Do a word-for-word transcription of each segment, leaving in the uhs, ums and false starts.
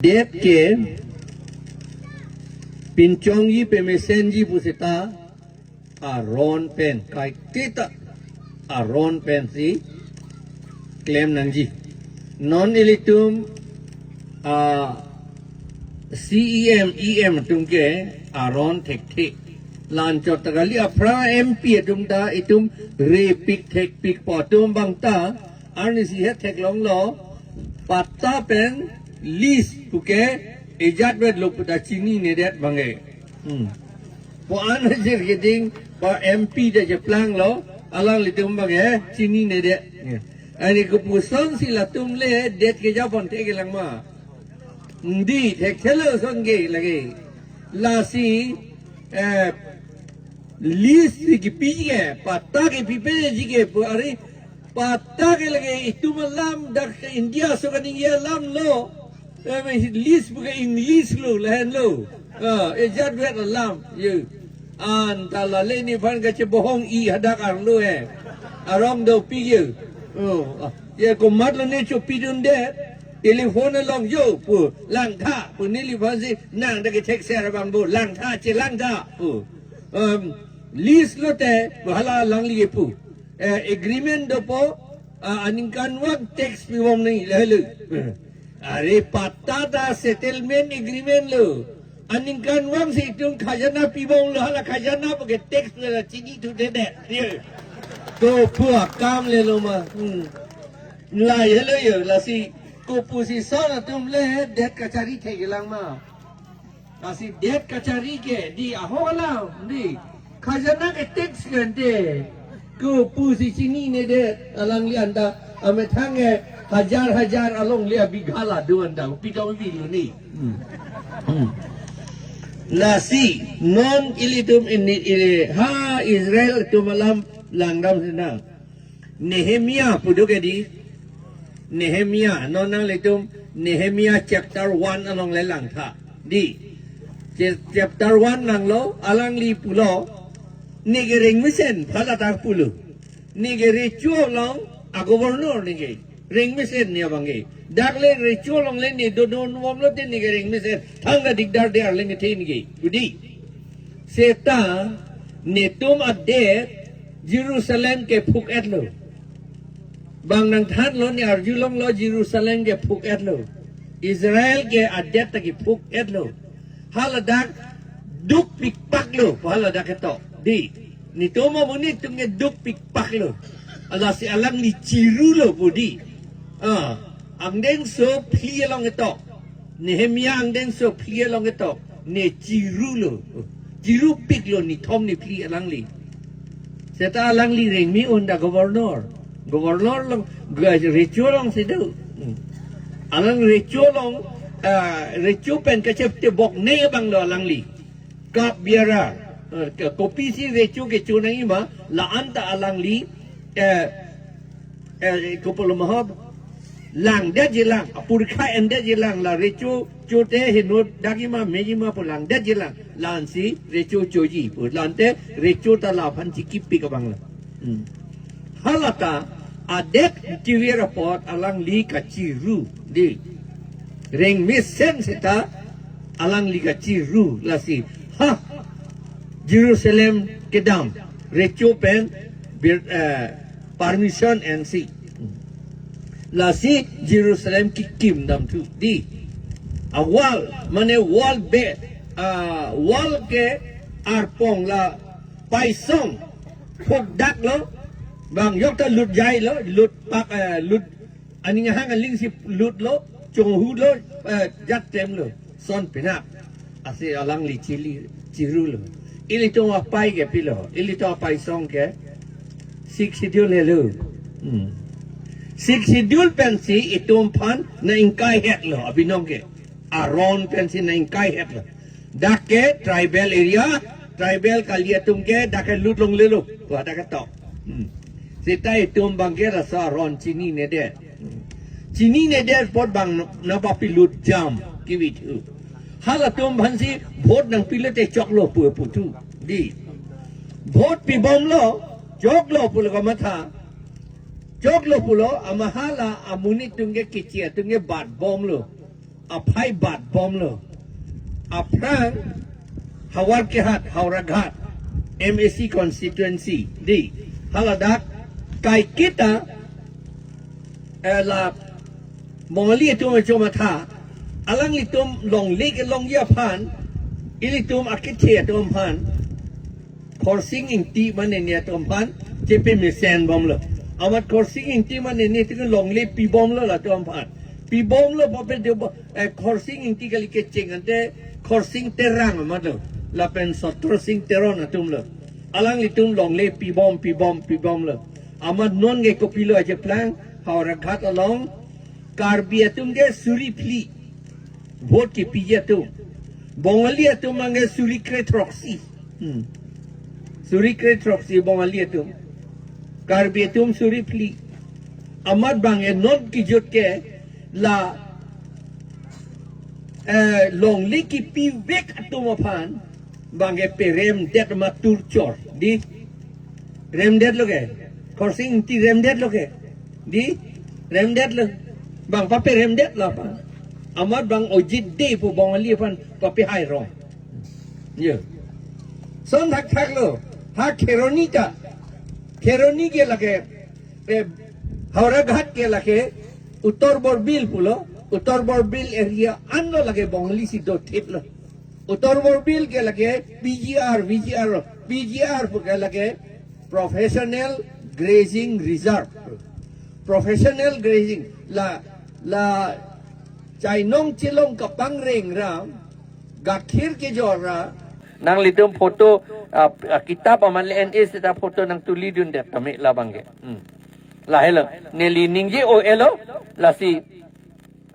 Adet ke pinchongji pemesenji pusita aron pen, kaiketa aron pensi klem nangji. Non ilitum a C E M, E M atum ke aron thekthe. La-anchot ta kali, aphrang M P atum ta itum repik thekpik pu atum abang ta arnisi het theklonglo, patta pen lease puke ejat vetlo pu ta chininedet abang ke. Hmm. Pu an ajir keding pa M P ta cheplanglo, alanglitum abang ke chininedet. Ani kopusonsi latum le det kejapon thekthelang ma? Dei, thekthelo ason ke lake. Lasi, eh, lease si kepiji ke, patta kepipeji ke pu ari, patta ke lake itum alam, dak India aso kaningje alamlo. Eh, lease puke English lo, lahenlo. Ah, ejat vet alam, ye. Anta lale nephan kachebohong-i hadak arlo he. Arong dopik ye. Oh, ah, ye komatlo ne chopidundet. Telephone along yo pu, langtha pu, neliphansi nang dak kethekser abang pu, langtha, chelangtha pu. Um, lease lote pu hala alangli pu. Eh, agreement dopo, ah, aningkanvang tax pibom nangji, lahelo. Are patta ta settlement agreement lo. Aningkanvangsi itum khajana pibomlo, hala khajana puke tax la chinithuthedet. Ye. Kopu akam lelo ma? Hmm. Lahelo ye, lasi kopusi son atum le det kachari thekthelang ma? Lasi det kachari ke dei, ahok alam dei. Khajana ke tax ke ante. Kopusi chininedet, alangli anta amethang ke hajar hajar alongle abigha la do anta, pidong pilo ni. Hmm. Hmm. Lasi non ilitum ini, ini ha Israel atum alam langdam sinang. Nehemia pu do ke dei. Nehemia, non nanglitum Nehemia chapter one along le langtha. Dei. Cha-, chapter one langlo, alangli pulo, neke rengmesen, phala ta pulo. Neke recho along a-governor neke. Rengmesen ne abang ke. Dak le recho along le ne dodun bomlo te neke rengmesen. Thangta dikdar de arleng kethe neke. Pu dei. Seta netum adet Jerusalem ke phuk-etlo. Bang nangthanlo, ne arjulonglo, Jerusalem ke phuk-etlo. Israel ke adet ta kephuk-etlo. Haladak dukpikpaklo, haladak ketok. Dei. Netum amonit atum ke dukpikpaklo. Lasi alangli chirulo pu dei. Ah, angdengso phli along ketok. Nehemia angdengso phli along ketok, ne chirulo. Chirupiklo nithom niphli alangli. Seta alangli rengme-un ta governor. Governor along, ga-, recho alongsi do. Hmm. Alang recho along, ah, recho pen kacheptebok ne abanglo alangli. Cup bearer. Eh, ke-, kopisi recho kecho nangji ma, la-anta alangli, eh, eh, kopilo ma ho, langdetji lang, apurkha endetji lang, la recho chote henodakji ma, meji ma pu langdetji lang, la-ansi recho choji pu, la-ante recho ta laphan chikipik abang la. Hmm. Halata adet tiwir apot alangli kachiru dei. Rengmesen seta alangli kachiru lasi. Ha, Jerusalem kedam. Recho pen bir-, eh, permission ensi. Lasi Jerusalem kekim damthu dei. A-wall, mane wall be, ah, wall ke arpong la paisong phukdaklo, bang yok ta lutjailo, lutpak, eh, lut aning ahang alingsi lutlo, chonghulo, eh, jattemlo, son pinak. Lasi alangli chili, chirulo. Ilitum apai ke pilo, ilitum apaisong ke Sixth Schedule helo. Hmm. Sixth Schedule pensi itum aphan nang-ingkaihetlo, abinong ke. Aron pensi nang-ingkaihetlo. Dak ke tribal area, tribal kali atum ke dak ke lutlonglelo. Pu dak ketok. Hmm. Seta itum abang ke laso aron chininedet. Hmm. Chininedet apot bang nangpapilutjam kivithu. Halatum aphansi vote nangpilote choklo pu puthu dei. Vote pibomlo, choklo pulo kamatha. Choklo pulo, ama hala amonit atum ke, keche atum ke batbomlo. aphai bat bomlo. Aphrang Howraghat, Howraghat, M A C constituency, dei, haladak kaiketa, eh, la Bongali atum achomatha, alanglitum longle kelongji aphan, ilitum akethe atum aphan, Khorsing Ingti mane ne atum aphan chepamesen bomlo. Amat Khorsing Ingti mane ne atum longle pibomlo latum aphan. Pibomlo pape de bo-, eh, Khorsing Ingti kali kecheng ante Khorsing Terang amatlo. Lapen Sotor Sing Teron atumlo. Alanglitum longle pibom, pibom, pibomlo. Amat non ke kopilo ajeplang, Howraghat along, Karbi atum ke suri phli vote kepiji atum. Bongali atum abang ke suri kre throksi. Hmm. Suri kre throksi Bongali atum. Karbi atum suri phli. Amat abang ke non kejut ke la, eh, longle kepivek atum aphan abang ke peremdet ma torture, dei. Remdetlo ke. Khorsing Ingti remdetlo ke, dei. Remdetlo. Abang paperemdetlo aphan. Amat abang ojit dei pu Bongali aphan papehairong. Yo. Son thakthaklo. Ha Kheroni ta. Kheroni ke lake, eh, Howraghat ke lake Uttar Borbil pulo. Uttar Borbil area anlo lake Bongali si dothiplo. Uttar Borbil ke lake P G R, V G R lo. P G R pu ke lake Professional Grazing Reserve. Professional grazing. La, la chainong chelong kapangreng ra, gakhir kejor ra. Nanglitum photo, ah, ah, kitap aman le N S ta photo nangtulidundet tame labang ke. Hmm. Lahelo. Neli ningje o elo, lasi,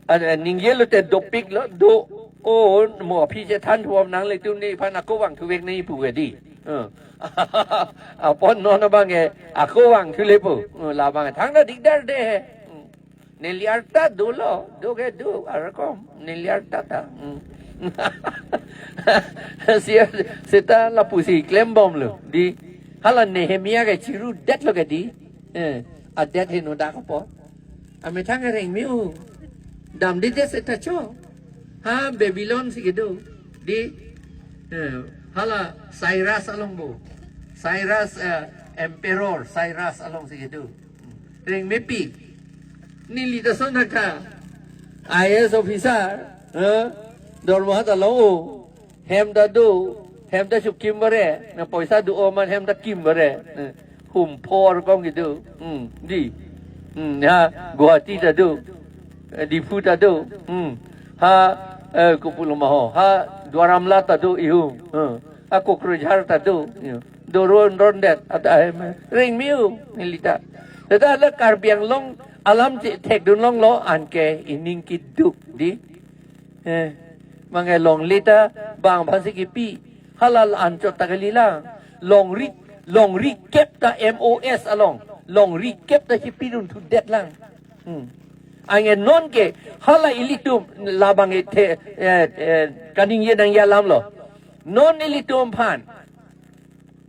ah, ningjelo te dopiklo, do o mo aphi chethan thuam nanglitum nephan ako vangthuvek nangji pu ke, dei. Eh. Apot non abang ke ako vangthu le pu. Eh, labang thangta dikdar dei. Hmm. Neli arta dolo, do ke do, arakom, neli arta ta. Hmm. Si, seta lapusi klembomlo, dei. Hala Nehemia ke chirudetlo ke, dei. Eh, adet heno dak apot. Amethang areng miu. Damdedet seta cho. Ha Babylon si kedo, dei. Eh, hala Cyrus along bo. Cyrus, eh, Emperor Cyrus along si kedo. Rengmepi. Neli ta son thakthak. I A S officer, eh, dormoha ta long o. Hem ta do, hem ta chupkim bare, na poisa do-o aman hem ta kim bare. Eh, hum por kong kedo. Hmm, dei. Hmm, ha Guwahati ta do. Eh, Diphu ta do. Hmm. Ha, eh, kopulo ma ho. Ha Duar Amla ta do ihum. Hmm. Ha Kokrajhar ta do. Yo. Doron rondet ata hem. Rengmiu neli ta. Tata la Karbi Anglong alam chethekdun longlo anke ining kiduk, dei. Eh, mane longle ta bang aphansi kepi. Hala anchot ta kalilang. Longri, longri kep ta M O S along. Longri kep ta chepidunthudetlang. Hmm. Anke non ke hala ilitum labang ke the, eh, eh, kaningje nangji alamlo. Non ilitum aphan,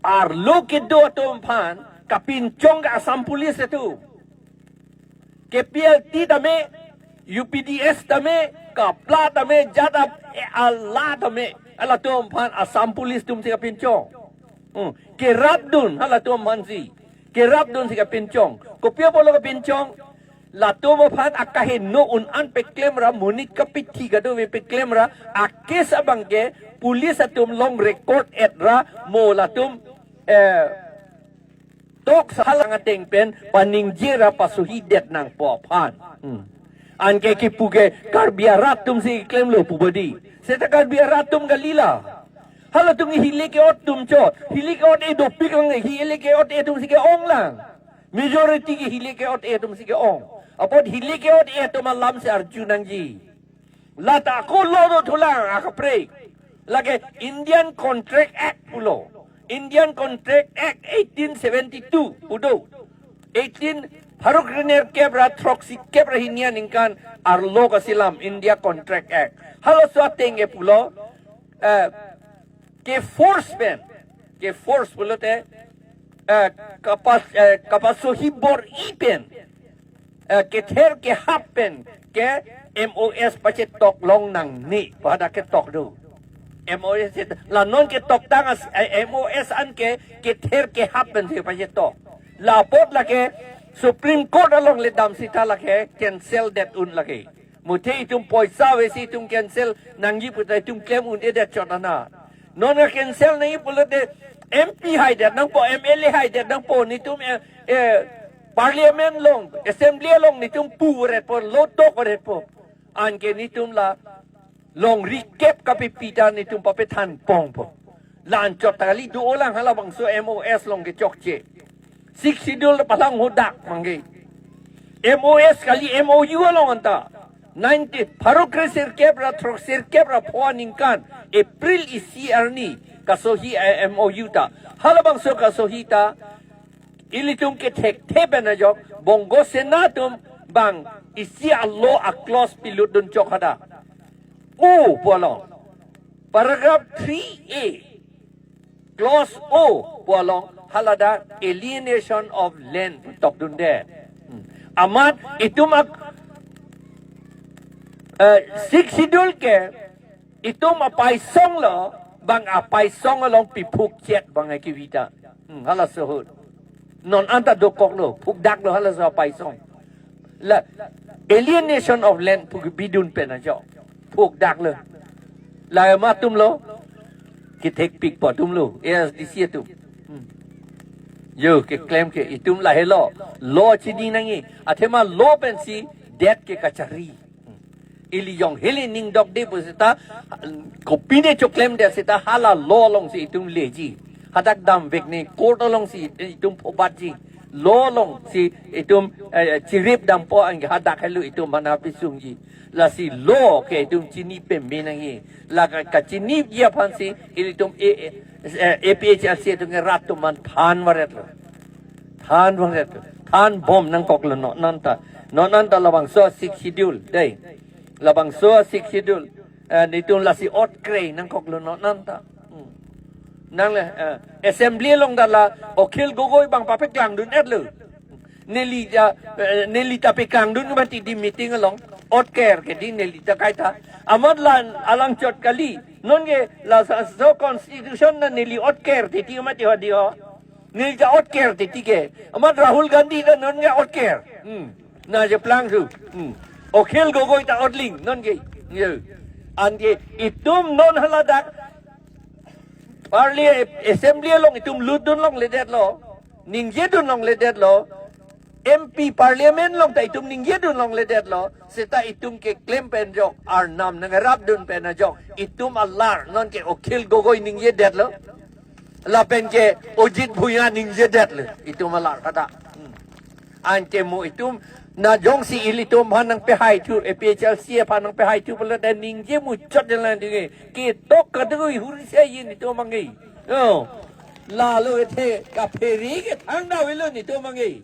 arlo kedo atum aphan kapinchong ke Assam Police atum. K P L T tame, U P D S tame, KAPLA tame, JADAP, eh, ala tame, halatum aphan Assam Police atumsi kapinchong. Hmm. Kerapdun halatum aphansi. Kerapdunsi kapinchong. Kopi apotlo kapinchong? Latum aphan akaheno un-an peklemra, monit kapithi kadokave peklemra, a-case abang ke police atum along record-etra, mo latum, eh, tok sahalang ateng pen paningjera pasohidet nangpo aphan. Hmm. Anke kipu ke Karbi arat atumsi klemlo pu badi. Seta Karbi arat atum kalila. Halatum hile ke-ot atum chot. Hile ke-ot-e dopiklang, hile ke-ot-e atumsi ke-onglang. Majority ke hile ke-ot-e atumsi ke-ong. Apot hile ke-ot-e atum alamsi arju nangji. Lata ako lo dothulang akaprek. Lake Indian Contract Act pulo. Indian Contract Act eighteen seventy-two pu do. Eighteen, pharo krenerkep ra throksikep ra hini aningkan arlo kasilam India Contract Act. Halaso ateng ke pulo, eh, ke-force pen, ke-force pulote, eh, kapas-, eh, kapasohi bor-i pen, eh, kether kehap pen ke M O S pachetok longnangne pu hadak ketok do. M O S et-, la non ketoktang as, eh, M O S anke kether kehap pensi pachetok. La apot lake Supreme Court along le dam sita lake cancel det un lake. Muthe itum poisa avesi itum cancel nangji puta itum klem un-edet chot anat. Non a cancel nangji pulote M P haidet nangpo, M L A haidet nangpo, netum, eh, eh, Parliament along, Assembly along netum puretpo, lo tokretpo. Anke netum la longri kep kapipi ta netum papethan pongpo. La anchot ta kali, do-olang halabangso M O S along kechokche. Sixth Schedule palang hodak mangge. M O S kali, M O U along anta. Nineteen, pharo kre sirkep ra throk sirkep ra pho aningkan April isi arni kasohi, eh, M O U ta. Halabangso kasohi ta ilitum kethekthe pen ajok Bongo Sena atum bang isi a-law a-clause pilutdun chok hadak. O pu along. Paragraph three A, clause O pu along haladak alienation of land tokdunde. Hmm. Amat itum ak-, eh, Sixth Schedule ke itum apaisong lo, bang apaisong along piphukchet bang akivita. Hmm, halaso ahut. Non anta dokoklo, phukdaklo halaso apaisong. La alienation of land pu kebidun pen ajok. Phukdaklo. La matumlo. Kethekpikpo atumlo. A S D C atum. Hmm. Yo, keklem ke itum lahelo. Law chini nangji. Athema law pensi det ke kachari. Hmm. Ili jong hili ning dokde pu seta, kopine choklemde seta hala law alongsi itum leji. Hadak damvekne court alongsi itum phobatji. Law alongsi itum, eh, chirip dampo anke hadak helo itum mana pisungji. Lasi law ke itum chini peme nangji. La ka, kachiniji aphansi ilitum A, eh, A P H L C atum ke rat atum aphan than varetlo. Than varetlo. Thanbom nangkoklo non anta. Non anta labangso Sixth Schedule. Dei. Labangso Sixth Schedule. Eh, netum lasi otkre nangkoklo non anta. Hmm. Nangle, eh, Assembly along ta la Akhil Gogoi bang papeklangdun-etlo. Neli ta, eh, neli ta peklangdun mati di meeting along. Otker ke di neli ta kaita. Amat la alang chot kali. Nonke laso constitution na neli otker titi mati ho di ho. Neli ta otker titi ke. Amat Rahul Gandhi ta nonke otker. Hmm. Na je plangthu. Hmm. Akhil Gogoi ta otling nonke. Ye. Anke itum non haladak Parli-, Assembly along itum lutdun longledetlo, ningjedun longledetlo, M P Parliament along ta itum ningjedun longledetlo, seta itum keklem pen ajok, Arnam nangrapdun pen ajok, itum alar, nonke Akhil Gogoi ningjedetlo, lapen ke Ajit Bhuyan ningjedetlo, itum alar kata. Hmm. Anke mo itum, na jongsi ilitum aphan nangpehaithu, A P H L C aphan nangpehaithu pulote ningje muchot jalan dinge. Ketok kadoi huri se yin itum mangge. Oh. Lalo ethe kaphere ke thangdavelo netum mangge.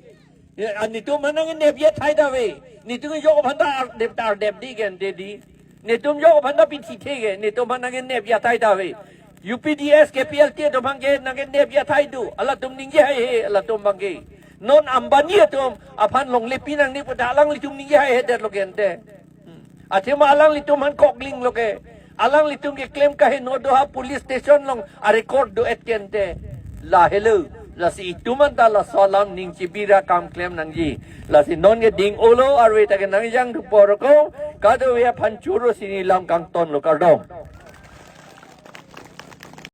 Ya, netum aphan nangnep ya thaidave. Netum jok aphan ta ardep ta ardep di gen de di. Netum jok aphan ta pithithe ke. Netum aphan nangnep ya thaidave. U P D S ke P L T atum aphan ke nangnep ya thai do. Alatum ningje haihe, alatum mangge. Non Ambani atum aphan longle pinangne puta alanglitum ningje haihedetlo gente. Hmm. Athema alanglitum aphan koklinglo ke. Alanglitum keklem kaheno do ha police station along arecord do-et gente. Lahelo. Lasi itum anta laso alam ning chibira kam klem nangji. Lasi nonke ding-olo arve ta ke nangjang thupo roko. Kadokave aphan choro sini lam kangtonlo kardom.